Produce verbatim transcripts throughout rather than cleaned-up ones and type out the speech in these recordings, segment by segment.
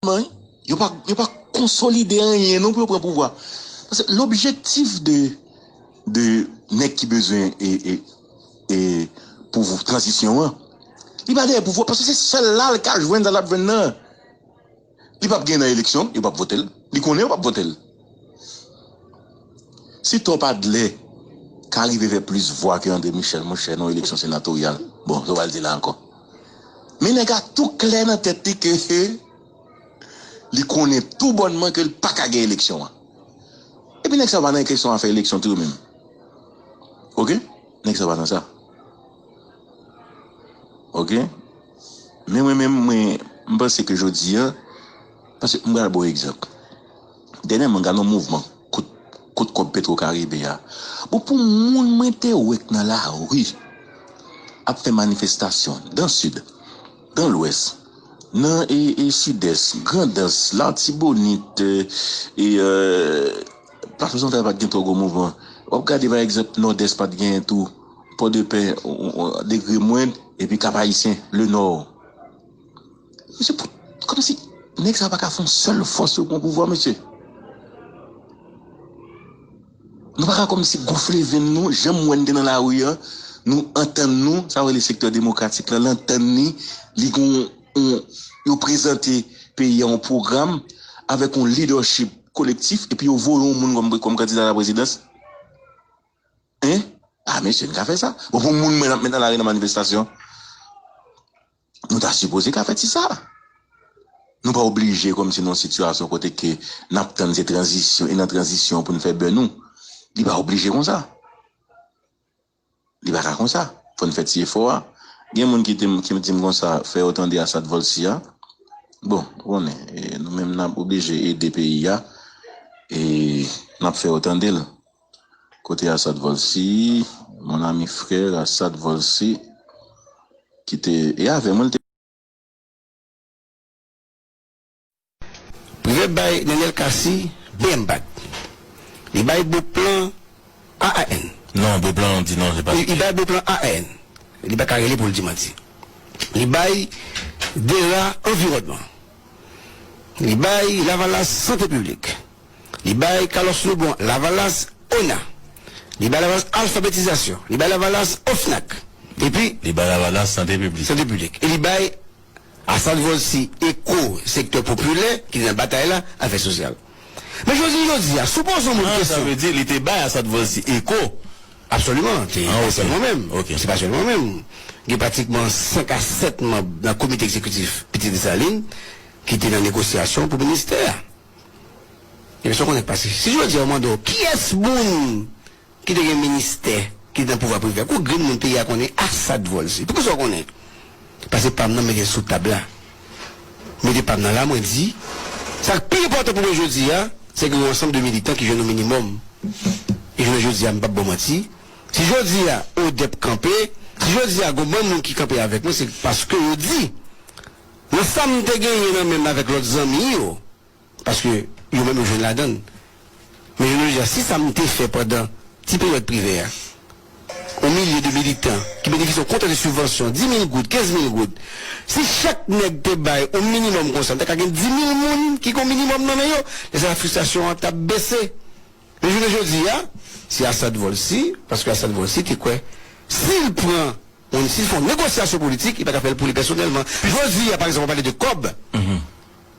Yo pa, yo pa konsolide anyen non pou yo pran pouvwa. Paske lobjektif de, de nèg ki bezwen e, e, e pou tranzisyon an, li pa dèyè pouvwa, paske se sèl la l ka jwenn sa l ap jwenn nan. Li p ap gen nan eleksyon, yo p ap vote l. Li konnen yo p ap vote l. Si Top Adler ka rive fè plis vwa ke André Michel, monchè, nan eleksyon senatoryal, bon, sa w pral di la ankò. Men nèg la tou klè nan tèt li ke li konnen tou bònman ke l pa ka gen eleksyon an. Epi nèg sa yo pa nan kesyon afè eleksyon tou yo menm. Oke? Nèg sa yo pa nan sa. Oke? Men mwen menm, mwen, m panse ke jodi a, paske m pral ba w egzanp. Dènyèman, m gade yon mouvman kont, kont kòb Petro Karibe a. Bon, pou moun mwen te wè k nan lari ap fè manifestasyon dan Sid, dan Lwès, nan e, e Sidès, Grandans, Latibonit, e, e, e, Plasman Santral pa t gen twò gwo mouvman. W ap gade, pa egzanp, Nòdès pa t genyen tou. Pòdepè, o, o, o, Degremwend, epi Kap Ayisyen, Lenò. Mesye, pou, kòmsi nèg sa yo pa ka fè yon sèl fòs yo pran pouvwa, mesye. Nou pa ka kòmsi gonfle venn nou, jan m wè n te nan lari a, nou antann nou, sa yo rele sektè demokratik la, l antann li, li gon, on, yo prezante peyi a yon pwogram avèk yon leadership kolektif, epi yo voye yon moun kòm, kòm kandida la prezidans. Hein? Ah, mesye, n ka fè sa. Bon, pou moun mwen ap met nan lari nan manifestasyon, nou ta sipoze ka fè ti sa. Nou pa oblije kòmsi nan yon sitiyasyon kote ke n ap tann se tranzisyon, e nan tranzisyon pou n fè bè nou. Li pa oblije konsa. Li pa ka konsa. Fò n fè ti efò a. Gen moun ki te, ki di m konsa, fè yo tande Assad Volcy a. Bon, ou konnen, e, nou menm n ap oblije ede peyi a. E n ap fè yo tande l. Kote Assad Volcy, mon ami frère Assad Volcy, ki te, e avè mwen, l te Privè bay Nenel Cassy B M bag. Li bay Beauplan A A N. Non, Beauplan di non, se pa. Li, li bay Beauplan A A N. Li pa ka rele pou l di manti. Li bay DERA Anviwònman. Li bay Lavalas Sante Piblik. Li bay Carlos Lebon Lavalas ONA. Li bay Lavalas Alfabetizasyon. Li bay Lavalas OFNAC. Epi li bay Lavalas Sante Piblik. Sante Piblik. E li bay Assad Volcy, ECHO, Sektè Popilè, ki te nan batay la, Afè Sosyal. Men jodi, jodi a, si w poze yon moun kesyon. Sa vle di, li te bay Assad Volcy, ECHO. Absoliman, se pa sèlman mwen menm. Se pa sèlman mwen menm. Gen pratikman senk a sèt manm nan komite egzekitif Pitit Desalin ki te nan negosyasyon pou ministè a. Ebyen, sa w konnen k pase. Si jodi a, yo mande w, kiyès moun ki te gen ministè, ki te nan pouvwa privè. Kou grenn moun peyi a konnen Assad Volcy. Poukisa w konnen? Pase pa m nan, mete l sou tab la. Mete pa m nan la, mwen di, sa k pi enpòtan pou mwen jodi a, se gen yon ansanm de militan ki jwenn yon minimòm. E jounen jodi a, m p ap ba w manti. Si jodi a, ODEP kanpe, si jodi a, gon bann moun ki kanpe avèk mwen, se paske yo di, nan sa m te genyen nan men m avèk lòt zanmi yo, paske yo menm yo jwenn ladan l. Men jounen jodi a, si sa m te fè pandan ti peryòd privè a, yon milye de militan ki benefisye yon kontè de sibvansyon, dis mil goud, kenz mil goud, si chak nèg te bay yon minimòm konsa, m ta ka gen dis mil moun ki gen yon minimòm nan men yo, lè sa a fristrasyon an t ap bese. Men jounen jodi a, se Assad Volcy, paske Assad Volcy te kwè, si l pran yon, si l fè yon negosyasyon politik, li pa ka fè l pou li pèsonèlman. Jodi a, pa egzanp, w ap pale de kòb.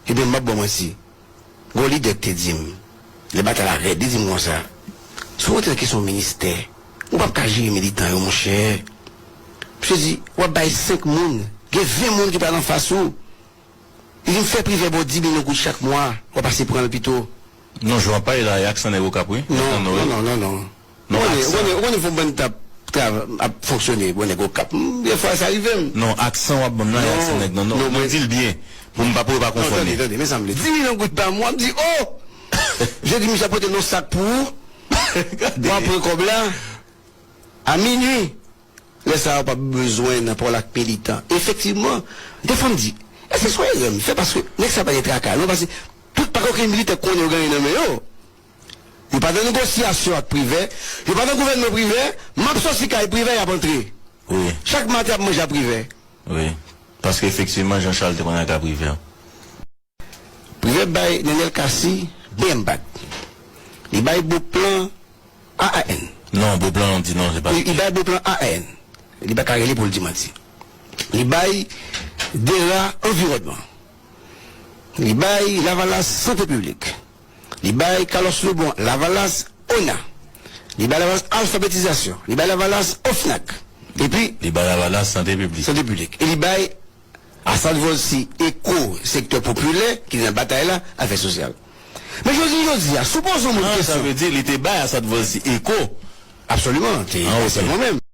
Ebyen, m ap ba w manti. Gon lidè ki te di m, lè batay la rèd, li di m konsa, si w rantre nan kesyon ministè, ou p ap ka jere militan yo, monchè. Misye di, w ap bay senk moun, gen ven moun ki pral anfas ou. Li di m fè Privè ba w dis milyon goud chak mwa, w ap pase pran l pito. Non, jan w ap pale la, e aksan nèg Okap, wi. Non, non, non, non, non. Non, ou konnen, ou konnen, ou konnen fò m bann tap trav ap fonksyone, bon, nèg Okap. M, defwa, sa rive m. Non, aksan w ap ban m la, e aksan nèg, non, non. Mwen di l byen, pou m pa, pou yo pa konfonn li. Tande, tande, men sa m vle. Dis milyon goud pa mwa, m di, oh! Je di, misye ap pote l nan sak pou ou. W ap pran kòb la. A minui, lè sa a, w p ap bezwen nan pa w la ak militan. Efektivman, defwa m di, èske se yon erè m fè? Paske nèg sa pa gen traka, non, paske tout, pa gen okenn militè k konnen yo genyen nan men yo. Yo pa nan negosyasyon ak Privè, yo pa nan gouvènman Privè, m ap sòti kay Privè, y ap antre. Wi. Chak maten, y ap manje ak Privè. Wi. Paske efektivman, Jean Charles te konn al kay Privè. bay Nenel Cassy B M pat. Li bay Beauplan A A N. Non, Beauplan, non, di non, se pa. Li, li bay Beauplan A A N. Li pa ka rele pou l di manti. Li bay DERA Anviwònman. Li bay Lavalas Sante Piblik. Li bay Carlos Lebon Lavalas ONA. Li bay Lavalas Alfabetizasyon. Li bay Lavalas OFNAC. Epi Li bay Lavalas Sante Piblik. Sante Piblik. E li bay Assad Volcy ECHO, Sektè Popilè, ki nan batay la, Afè Sosyal. Men jodi, jodi a, si w poze yon moun Ah, sa kesyon. Vle di li te bay Assad Volcy ECHO. Absoliman, te Ah, ok. Sèlman menm.